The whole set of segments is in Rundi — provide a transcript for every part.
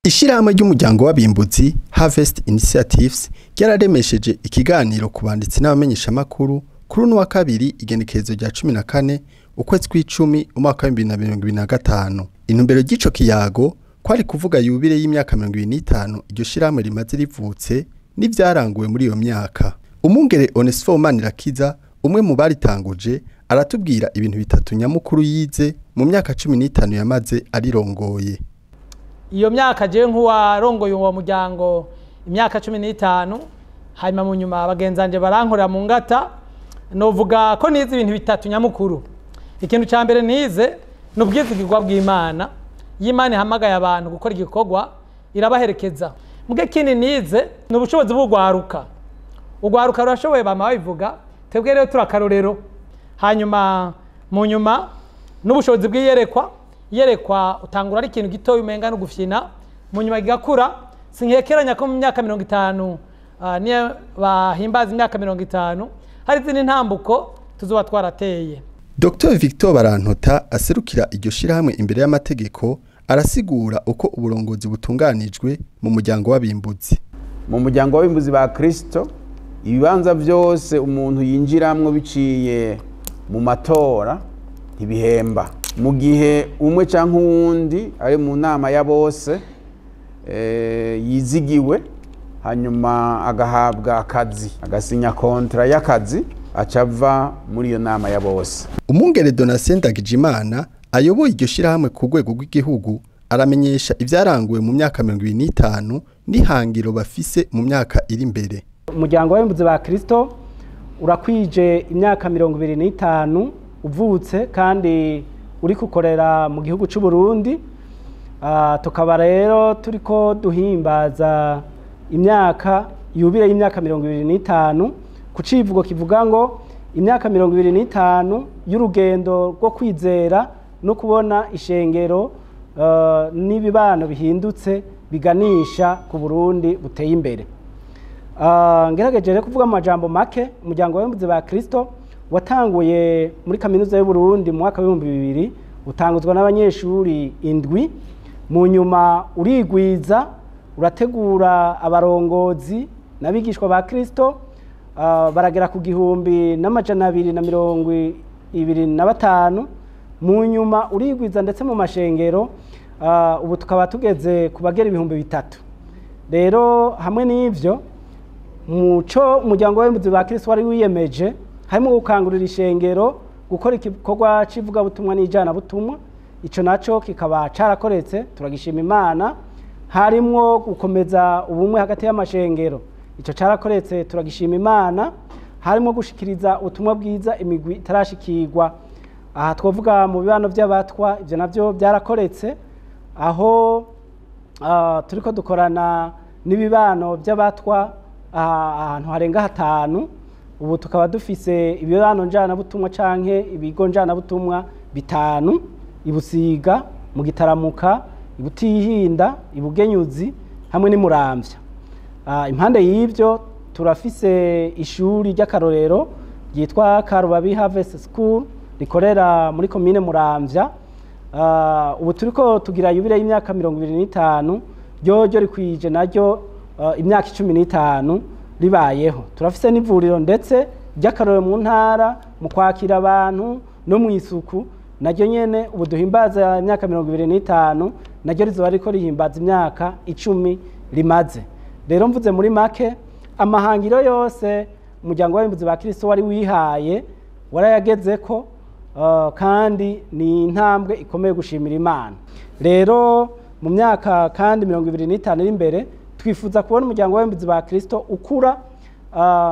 Ishirahamwe ry'umuryango w'abimbuzi Harvest Initiatives ryararemesheje ikiganiro ku banditsi n'abamenyeshamakuru kuri uno wa kabiri, igenekerezo rya 14 ukwezi kw'icumi umwaka wa 2025. Intumbero ry'ico kiyago kwari kuvuga yubile y'imyaka 25 iryo shirahamwe rimaze rivutse n'ivyaranguwe muri iyo myaka. Umwungere Onesphore Manirakiza, umwe mu baritanguje, aratubwira ibintu bitatu nyamukuru yize mu myaka 15 yamaze arirongoye. Iyo myaka je nk'uwarongoye uwo muryango imyaka 15, hanyuma mu nyuma bagenzanje barankorera mu ngata, novuga ko nize ibintu bitatu nyamukuru. Ikintu ca mbere nize ni ubwizigirwa bw'Imana. Iyo Imana ihamagaye abantu gukora igikorwa, irabaherekeza. Muge kindi nize ni ubushobozi bw'urwaruka. Urwaruka rurashoboye, bama babivuga, twebwe rero turakarorero. Hanyuma mu nyuma n'ubushobozi bw'iyerekwa. Iyerekwa utangura ari ikintu gitoya umenga no gufyina, mu nyuma gigakura. Sinkekeranya ko mu myaka 50, niyo bahimbaza imyaka 50, hari izindi ntambuko tuzoba twarateye. Dr Victor Barantota, aserukira iryo shirahamwe imbere y'amategeko, arasigura uko uburongozi butunganijwe mu muryango w'abimbuzi. Mu muryango w'abimbuzi ba Kristo, ibibanza byose umuntu yinjiramwo biciye mu matora ntibihemba. Mu gihe umwe canke uwundi ari mu nama ya bose, yizigiwe, hanyuma agahabwa akazi, agasinya contrat y'akazi, acava muri iyo nama ya bose. Umwungere Donatien Ndagijimana, ayoboye iryo shirahamwe ku rwego rw'igihugu, aramenyesha ivyaranguwe mu myaka 25 n'ihangiro bafise mu myaka iri imbere. Umuryango w'abimbuzi ba Kristo urakwije imyaka 25 uvutse kandi uri gukorera mu gihugu cy'u Burundi. Tukaba rero turiko duhimbaza imyaka yubile y'imyaka 25 ku civugo kivuga ngo imyaka 25 y'urugendo rwo kwizera no kubona ishengero n'ibibano bihindutse biganisha ku Burundi buteye imbere. Ngerageje rero kuvuga mu majambo make, umuryango w'abimbuzi ba Kristo watanguye muri kaminuza y'u Burundi mu mwaka w'2000, utanguzwa n'abanyeshuri indwi. Mu nyuma urigwiza, urategura abarongozi n'abigishwa ba Kristo, baragera ku 1225. Mu nyuma urigwiza ndetse mu mashengero, ubu tukaba tugeze ku bagera 3000. Rero hamwe n'ivyo, muco umuryango w'abimbuzi ba Kristo wari wiyemeje harimo gukangurira ishengero gukora igikorwa c'ivugabutumwa n'ijanabutumwa. Ico naco kikaba carakoretse, turagishima Imana. Harimwo gukomeza ubumwe hagati y'amashengero, ico carakoretse, turagishima Imana. Harimo gushikiriza ubutumwa bwiza imigwi itarashikirwa, aha twovuga mu bibano by'abatwa, ivyo navyo byarakoretse, aho turiko dukorana n'ibibano by'abatwa ahantu harenga hatanu. Ubu tukaba dufise ibibano njanabutumwa canke ibigo njanabutumwa bitanu: Ibusiga, mu Gitaramuka, Ibutihinda, Ibugenyuzi hamwe n'Imuramvya. Impande y'ivyo turafise ishuri ry'akarorero ryitwa Karubabi Harvest School rikorera muri komine Muramvya. Ubu turiko tugira yubile y'imyaka 25, ryoryo rikwije naryo imyaka 15 ribayeho. Turafise n'ivuriro ndetse ry'akarorero mu ntara mu kwakira abantu no mu isuku, naryo nyene ubu duhimbaza imyaka 25, naryo rizoba riko rihimbaza imyaka 10 rimaze. Rero mvuze muri make, amahangiro yose umuryango w'abimbuzi ba Kristo wari wihaye warayagezeko, kandi ni intambwe ikomeye gushimira Imana. Rero mu myaka kandi 25 iri imbere, twifuza kubona umuryango w'abimbuzi ba Kristo ukura,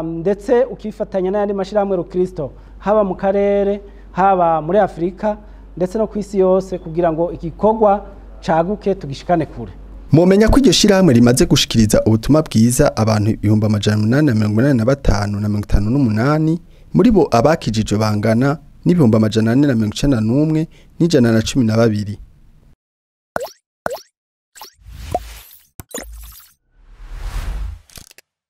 ndetse ukifatanya n'ayandi mashirahamwe rukristo, haba mu karere, haba muri Afurika, ndetse no ku isi yose, kugira ngo igikorwa caguke tugishikane kure. Mumenya ko iryo shirahamwe rimaze gushikiriza ubutumwa bwiza abantu 885,058, muri bo abakijijwe bangana n'491,112.